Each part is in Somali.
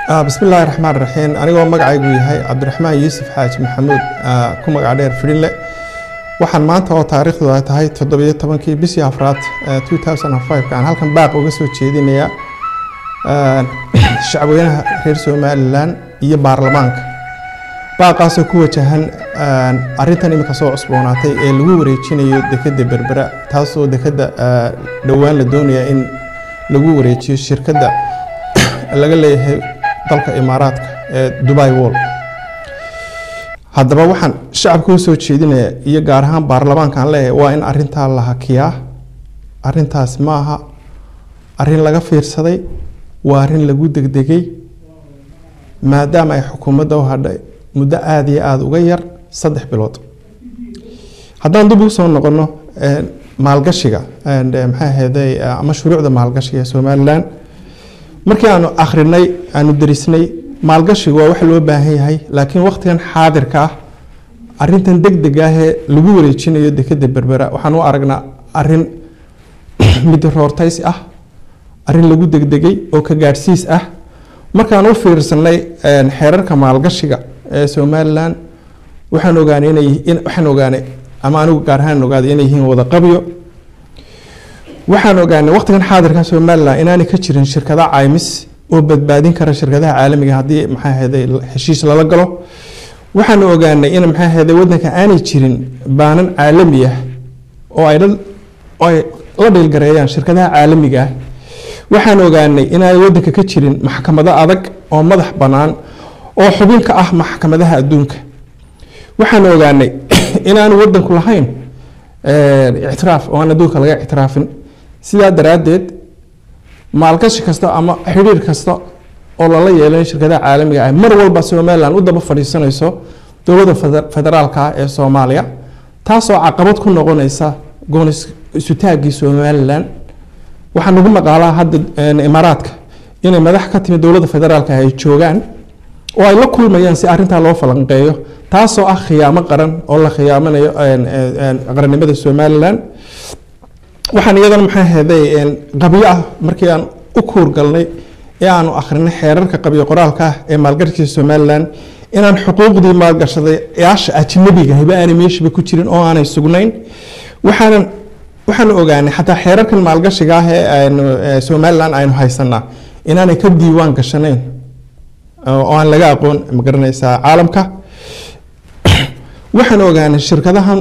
Bismi illaahi raxmaan raxiim. Anigoo magacaygu yahay Cabdiraxmaan Yuusuf Xaaji Maxamuud, ku magac dheer Fidhinle, waxaan maanta oo taariikhdu ay tahay 17-kii bishii afraad 2005 aan halkan baaq uga soo jeedinayaa shacabweynaha reer Somaliland iyo baarlamaanka, baaqaasoo ku wajahan arintan iminka soo cusboonaatay ee lagu wareejinayo dekeda Berbera, taasoo dekeda dhowaan la doonaya in lagu wareejiyo shirkadda laga leeyahay dalka Imaaraadka ee Dubai World. Haddaba waxaan shacabka u soo jeedinaya iyo gaar ahaan baarlamaanka aan leeyahay waa in arintaa la hakiyaa. Arintaas ma aha arrin laga fiirsaday, waa arrin lagu degdegay, maadaama ay xukuumadda u hadhay muddo aada iyo aada uga yar 3 bilood. Haddaan dib ugu soo noqono maalgashiga, maxay ahayday, ama shuruucda maalgashiga ee Somaliland, markii aanu akhrinay, aanu derisnay, maalgashigu waa wax loo baahan yahay, laakiin waqtigan xaadirka ah arrintan degdeg ah ee lagu wareejinayo dekeda Berbera waxaan u aragnaa arrin midiroortaysi ah, arrin lagu degdegay oo ka gaadhsiis ah. Markaan u fiirsanay xeerarka maalgashiga ee Somaliland, waxaan ogaanay inay, waxaan ogaanay ama anigu gaar ahaan ogaaday inay yihiin wada qabyo. Waxaan ogaanay waqtigan xaadirka Somaliland inaanay ka jirin shirkado caymis oo badbaadin kara shirkadaha caalamiga haddii, maxay ahayday, heshiis lala galo. Waxaan ogaanay in, maxay ahayday, wadanka aanay jirin baanan caalami ah oo ay la dhiilgareeyaan shirkadaha caalamiga ah. Waxaan ogaanay inaanay wadanka ka jirin maxkamado adag oo madax bannaan oo xubin ka ah maxkamadaha adduunka. Waxaan ogaanay inaanu wadanku lahayn ictiraaf oo aan adduunka laga ictiraafin. Sidaa daraaddeed maalgashi kasta ama xidhiir kasta oo lala yeelay shirkadaha caalamiga ah mar walba Somaliland u daba fadhiisanayso dowladda federaalka ah ee Soomaaliya, taasoo caqabad ku noqonaysa gooni isutaaggii Somaliland. Waxaa nagu maqaalaa hadda Imaaraadka inay madax ka timid dowladda federaalka ay joogaan oo ay la kulmayaan si arrintaa loo falanqeeyo, taasoo ah khiyaamo qaran oo la khiyaamanayo qarannimada Somaliland. Waxaan iyadana, maxaa ahayday, qabyo ah markii aan u kuurgalnay ee aanu akhrinay xeerarka qabyo qoraalka ah ee maalgashiga Somaliland inaan xuquuqdii maalgashadayaasha ajnabiga hiba aanay meeshiba ku jirin oo aanay sugnayn. Waxaan ogaanay xataa xeerarkan maalgashiga ah ee aynu Somaliland aynu haysanaa inaanay ka diiwaan gashanayn oo aan laga aqoon, ma garanaysaa, caalamka. Waxaan ogaanay shirkadahan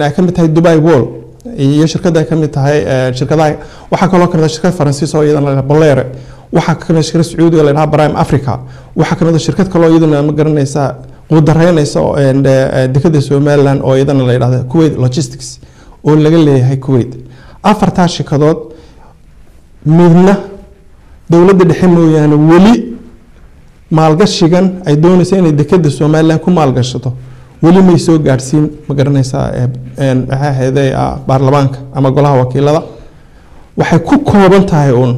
ay ka mid tahay Dubai World iyo shirkadda ay ka mid tahay shirkadaha, waxaa kaloo kamid ah shirkad Faransiis oo iyadana la Bolere, waxaa kamid ah shirkad Sacuudiga la yidhaha Prime Africa, waxaa kamid ah shirkad kaloo iyaduna, ma garanaysaa, quudareynaysa dekada Somaliland oo iyadana la yidhahdo Kuwait Logistics oo laga leeyahay Kuwait. Afartaa shirkadood midna dowladda dhexe mooyaane weli maalgashigan ay doonaysa inay dekada Somaliland ku maalgashato weli may soo gaadhsiin, ma garanaysaa, maxay ahayday, baarlamaanka ama golaha wakiilada. Waxay ku kooban tahay uun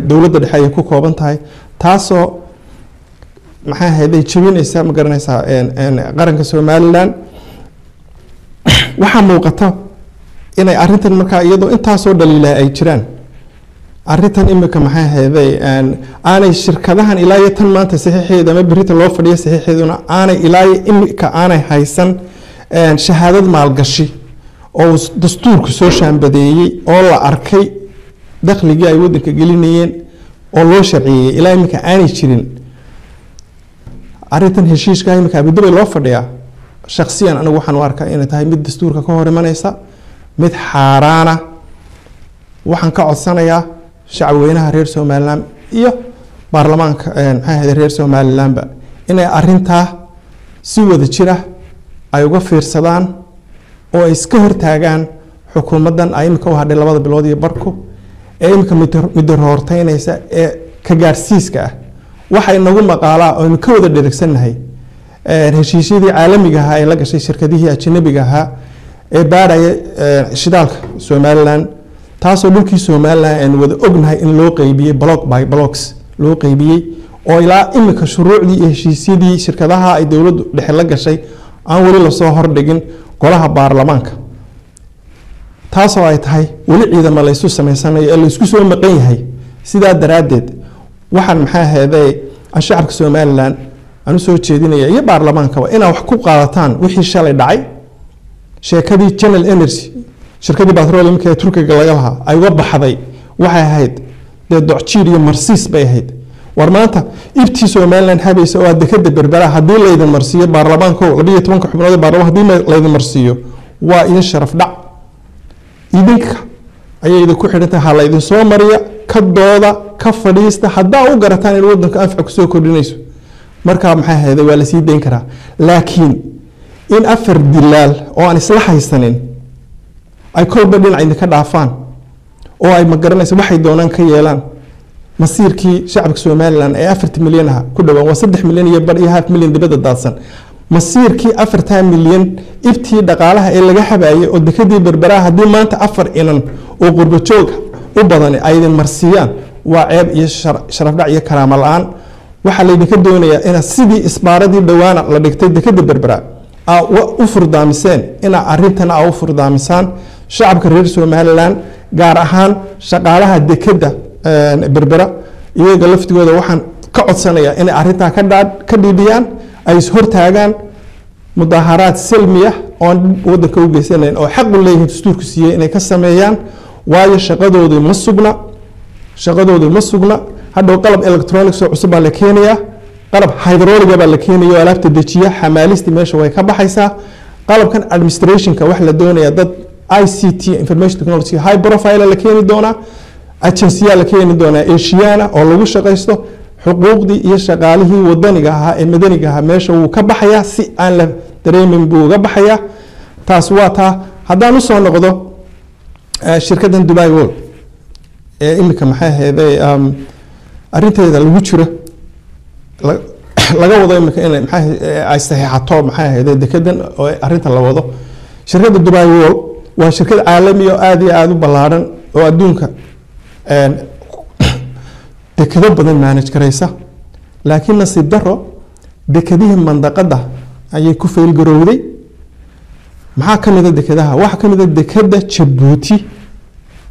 dowladda dhexe ayay ku kooban tahay, taasoo, maxay ahayday, jebinaysa, ma garanaysaa, qaranka Somaliland. Waxaa muuqata inay arrintan markaa iyadoo intaasoo dhaliilaha ay jiraan, arrintan imika, maxay ahayday, aanay shirkadahan ilaa iyo tan maanta saxiixeeda ama berita loo fadhiyo saxiixeeduna aanay ilaa iyo imika aanay haysan shahaadad maalgashi oo dastuurku soo shaambadeeyey oo la arkay dakhligii ay wadanka gelinayeen oo loo sharciyeeyey ilaa imika aanay jirin. Arrintan heshiiska imika Abu Dhabi loo fadhiyaa, shakhsiyan anigu waxaan u arkaa inay tahay mid dastuurka ka hor imanaysa, mid xaaraana. Waxaan ka codsanayaa shacabweynaha reer Somaliland iyo baarlamaanka, maxay ahayd, reer Somalilandba inay arintaa si wada jira ay uga fiirsadaan oo ay iska hortaagaan xukuumaddan ay imika u hadhay 2 bilood iyo barku ee imika midaroorteynaysa ee ka gaadhsiiska ah. Waxa inagu maqaalaa oo aynu ka wada dheregsannahay heshiisyadii caalamiga ahaa ee la gashay shirkadihii ajanabiga ahaa ee baadhaya shidaalka Somaliland, taasoo dhulkii Somaliland aynu wada ognahay in loo qeybiyey block by blocks loo qeybiyey, oo ilaa imika shuruucdii iyo heshiisyadii shirkadaha ay dowladdu dhexe la gashay aan weli lasoo hordhigin golaha baarlamaanka, taasoo ay tahay weli ciidamo laysu samaysanayo ee laysku soo maqan yahay. Sidaa daraaddeed waxaan, maxaa ahayday, Aan shacabka Somaliland aan usoo jeedinaya iyo baarlamaankaba inaa wax ku qaadataan wixii shalay dhacay, sheekadii General Energy, shirkadii batrolimka ee Turkiga laga lahaa, ay uga baxday. Waxay ahayd dee docjiir iyo marsiis bay ahayd. War maanta ibtii Somaliland habaysa oo dekada Berbera haddii laydin marsiiyo, baarlamaanko 12-ka xubnood ee baarlamaan haddii laydin marsiiyo, waa idin sharaf dhac. Idinka ayay idinku xidhan tahay. Ha laydin soo mariya, ka dooda, ka fadhiista. Haddaa u garataan in wadanka anfac kusoo kordhinayso, markaa maxay ahayde, waa lasii dayn karaa. Laakiin in afar dilaal oo aan isla haysanin ay kolba dhinac idinka dhaafaan oo ay magaranaysa waxay doonaan ka yeelaan masiirkii shacabka Somaliland ee 4-ta milyan ah ku dhawaan, waa 3 milyan iyo bar iyo half milyan dibadda daadsan, masiirkii 4-taa milyan, ibtii dhaqaalaha ee laga habayay oo dekadii Berberaha, haddii maanta afar inan oo qurbo joog u badan ay idin marsiiyaan, waa ceeb iyo sharafdhac iyo karaamo la-aan. Waxaa laydinka doonayaa inaad sidii isbaaradii dhowaana la dhigtay dekada Berbera aa u furdaamiseen, inaa arintana aa u furdaamisaan shacabka reer Somaliland, gaar ahaan shaqaalaha dekada Berbera. Iyaga laftigooda waxaan ka codsanayaa inay arrintaa ka dhiidhiyaan, ay ishortaagaan mudaaharaad salmi ah oon wadanka u geysanayn oo xaq u leeyihiin, dastuurku siiyey, inay ka sameeyaan. Waayo shaqadoodii ma sugna, shaqadoodii ma sugna. Hadhow qalab electronics oo cusub baa la keenayaa, qalab hydraulic ga baa la keenaya oo alaabta dejiya, xamaalistii meesha way ka baxaysaa. Qalabkan administration ka wax la doonaya dad ICT, information technology, high profile la keeni doonaa, agency-ya la keeni doonaa Asiana oo lagu shaqaysto. Xuquuqdii iyo shaqaalihii wadaniga ahaa ee madaniga ahaa meesha wuu ka baxayaa, si aan la dareemin buu uga baxayaa. Taas waa taa. Haddaan usoo noqdo shirkaddan Dubai World ee imika maxay ahayday arrinteeda lagu jiro, laga wado imika inay maxay ay saxiixato maxay ahayday dekedan oo arrinta la wado, shirkadda Dubai World waa shirkad caalami oo aada iyo aada u ballaaran oo adduunka dekedo badan manage garaysa. Laakiin nasiib daro, dekedihii mandaqada ayay ku failgarowday. Maxaa ka mid a dekedaha? Waxaa ka mid a dekeda Jabuuti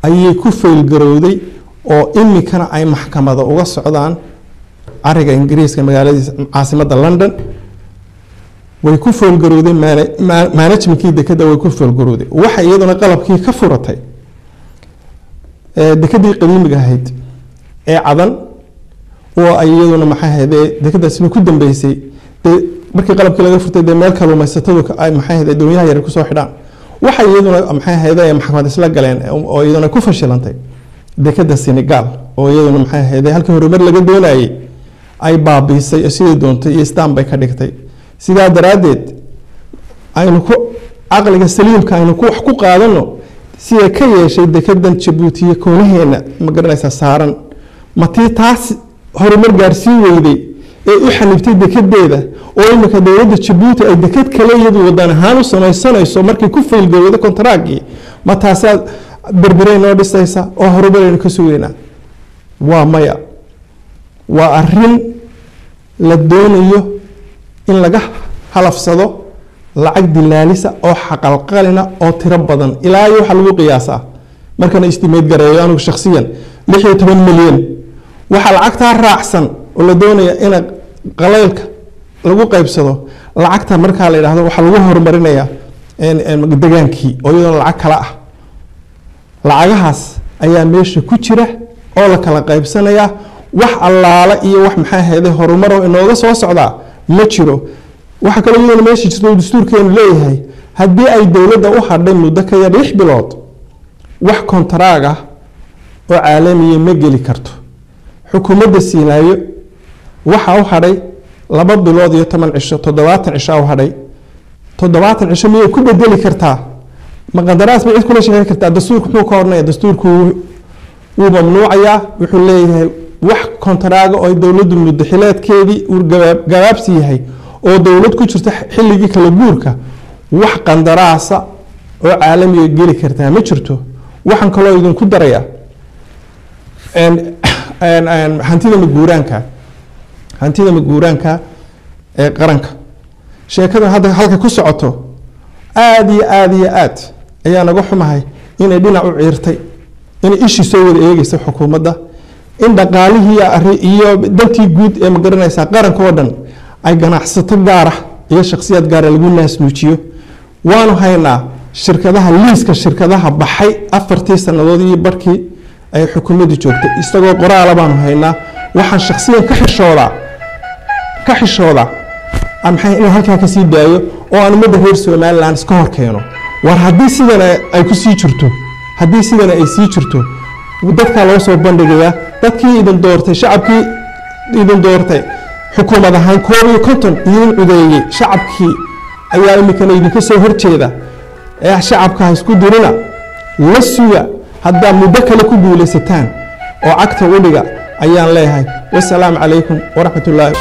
ayay ku failgarowday, oo imikana ay maxkamada uga socdaan cariga Ingiriiska, magaaladiisa caasimadda London. Way ku failgarowday management kii dekeda, way ku failgarowday. Waxa iyaduna qalabkii ka furatay dekedii qadiimiga ahayd ee Cadan, oo ay iyaduna maxay ahayd dekedaasina ku dambeysay dee markii qalabkii laga furtay dee meel kaluumaysatadu ay maxay ahayd doonyaha yar kusoo xidhaan. Waxay iyaduna maxay ahayd maxkamad isla galeen oo iyaduna ku fashilantay dekeda Senegal, oo iyaduna maxay ahayd halkii horumar laga doonayay ay baabiisay oo sidii doontay iyo stan bay ka dhigtay. Sidaa daraaddeed aynu ku caqliga saliimka aynu ku wax ku qaadano sida ka yeeshay dekedan Jabuutiye koonaheena, ma garanaysaa, saaran. Ma tii taas horumar gaarsiin weyday ee u xanibtay dekedeeda, oo imika dowladda Jabuuti ay deked kale iyadu wadan ahaan u samaysanayso markay ku failgarowday kontaraaggii, ma taasaa Berberey noo dhisaysa oo horumaraynu ka sugeynaa? Waa maya. Waa arrin la doonayo in laga halafsado lacag dilaalisa oo xaqalqalina oo tiro badan. Ilaa iyo waxaa lagu qiyaasaa, markana estimate gareeyo anigu shakhsiyan, 16 milyan. Waxaa lacagtaa raacsan oo la doonaya in qalaylka lagu qaybsado lacagta markaa la yidhaahdo waxaa lagu horumarinayaa degaankii, oo iyadoona lacag kale ah. Lacagahaas ayaa meesha ku jira oo la kala qaybsanayaa. Wax allaala iyo wax maxaa ahayday horumar oo inooga soo socdaa ma jiro. Waxaa kaloo iyaduna meesha jirta oo dastuurkeenu leeyahay, haddii ay dowladda u hadhay muddo ka yar 6 bilood, wax kontaraag ah oo caalamiya ma geli karto. Xukuumadda Siinaayo waxa u hadhay 2 bilood iyo 10 cisho, 70 cisho u hadhay. 70 cisho miyay ku bedeli kartaa? Ma qandaraas bay cid kula shaqeyn kartaa? Dastuurku muxuu ka odhanaya? Dastuurku wuu mamnuucayaa. Wuxuu leeyahay wax kontaraaga oo dowladdu muddo xileedkeedii uu gabaabsi yahay oo dowlad ku jirta xilligii kala guurka, wax qandaraasa oo caalamiga geli kartaa ma jirto. Waxaan kaloo idinku darayaa hantida maguuraanka, hantida maguuraanka ee qaranka. Sheekada hadda halka ku socoto aada iyo aada iyo aad ayaa naga xumahay inay dhinac u ciirtay, inay ishii soo wada eegeysa xukuumadda, In dhaqaalihii iyo dantii guud ee, ma garanaysaa, qaranka oo dhan ay ganacsato gaara iyo shakhsiyaad gaara lagu naasnuujiyo. Waanu haynaa shirkadaha, liiska shirkadaha baxay 4tii sannadood iyo barkii ay xukuumaddu joogtay, isagoo qoraala baanu haynaa. Waxaan shakhsiyan ka xishoodaa maxay inaan halkaa kasii daayo oo aan ummadda reer Somaliland iska hor keeno. War haddii sidana ay ku sii jirto, haddii sidana ay sii jirto, dadkaa loo soo bandhigayaa. Dadkii idin doortay, shacabkii idin doortay xukuumad ahaan, 51 idin cudeeyey, shacabkii ayaa iminkana idinka soo horjeeda. Ee shacabka ha isku dirina, la suga haddaa muddo kale ku guulaysataan oo cagta u dhiga ayaan leeyahay. Wasalaamu calaykum waraxmat ullaahi.